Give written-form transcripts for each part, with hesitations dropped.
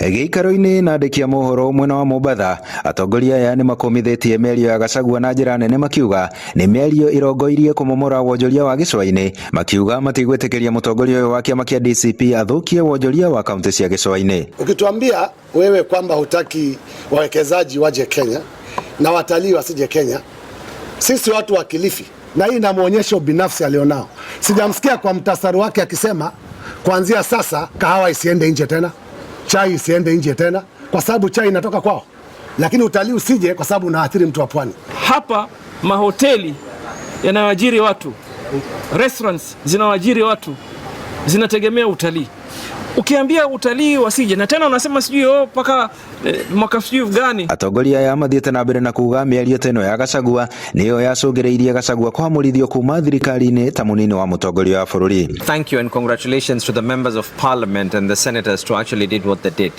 Gĩikaro-inĩ na andĩki a mohoro mwena wa Mombatha, atongoria aya nĩ makũmithĩtie mĩario ya Gachagua na njĩra nene, makiuga nĩ mĩario ĩrongoirie kũmomora wonjoria wa gĩcũa-inĩ, makiuga matigwĩtĩkĩria mũtongoria ũyũ wa kĩama kĩa DCP athũkie wonjoria wa kaunti cia gĩcũa-inĩ. Ukituambia wewe kwamba hutaki wawekezaji waje Kenya na watalii wasije Kenya, sisi watu wa Kilifi, na hii inamuonyesha ubinafsi alionao. Sijamsikia kwa mtasari wake akisema kuanzia sasa kahawa isiende nje tena, chai isiende nje tena, kwa sababu chai inatoka kwao, lakini utalii usije kwa sababu unaathiri mtu wa pwani. Hapa mahoteli yanayoajiri watu, restaurants zinaoajiri watu zinategemea utalii. Ukiambia utalii wasije, na tena unasema sijui, oh, mpaka mwaka sijui gani. Atongoria aya mathiĩte na mbere na kuga mĩario ta ĩno ya Gachagua nĩyo yacũngĩrĩirie Gachagua kwamũrithio kuma thirikari-inĩ ta mũnini wa mũtongoria wa bũrũri. Thank you and congratulations to the members of parliament and the senators to actually did what they did.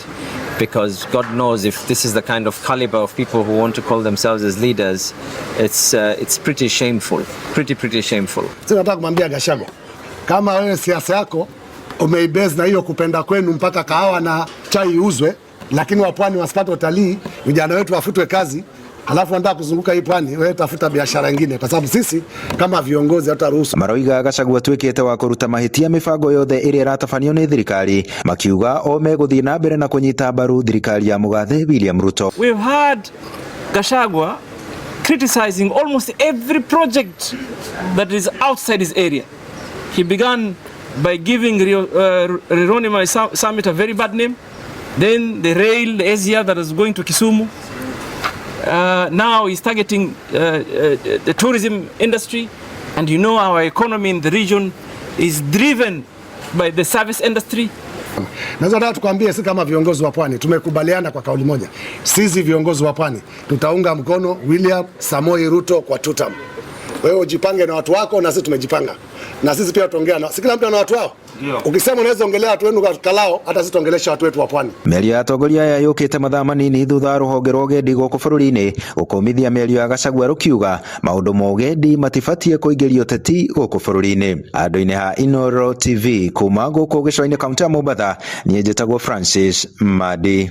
Because God knows if this is the kind of caliber of people who want to call themselves as leaders, it's pretty shameful. Pretty, pretty shameful. Sisi nataka kumwambia Gachagua, kama wewe siasa yako umeibase na hiyo kupenda kwenu mpaka kahawa na chai iuzwe, lakini wapwani wasipate utalii, vijana wetu wafutwe kazi, alafu wanataka kuzunguka hii pwani, wewe tafuta biashara nyingine, kwa sababu sisi kama viongozi hatutaruhusu. Maroiga Gachagua atuĩkĩte wa kũruta mahĩtia mĩbango yothe ĩrĩa ĩratabanio nĩ thirikari, makiuga o megũthiĩ na mbere na kũnyita mbaru thirikari ya mũgathe William Ruto. We've had Gachagua criticizing almost every project that is outside his area. He began by giving Rironi Summit a very bad name, then the rail, the SGR that is going to Kisumu. Now he's targeting the tourism industry, and you know our economy in the region is driven by the service industry. Naweza nataka tukwambie, sisi kama viongozi wa pwani tumekubaliana kwa kauli moja, sisi viongozi wa pwani tutaunga mkono William Samoei Ruto kwa tutam. Wewe ujipange na watu wako, na sisi tumejipanga, na sisi pia tutaongea na si kila mtu ana watu wao. Ukisema unaweza ongelea watu wenu kwa Kalao, hata sisi tuongelesha watu wetu wa pwani. Mĩario ya atongoria aya yũkĩte mathaa manini thutha wa rũhonge rwa ũgendi gũkũ bũrũri-inĩ gũkũmithia mĩario ya Gachagua rũkiuga maũndũ ma ũgendi matibatiĩ kũingĩrio ũteti gũkũ bũrũri-inĩ. Andũ-inĩ ha Inooro TV kuma gũkũ gĩcũa-inĩ kaunti ya Mombatha, niĩ njĩtagwo Francis Madi.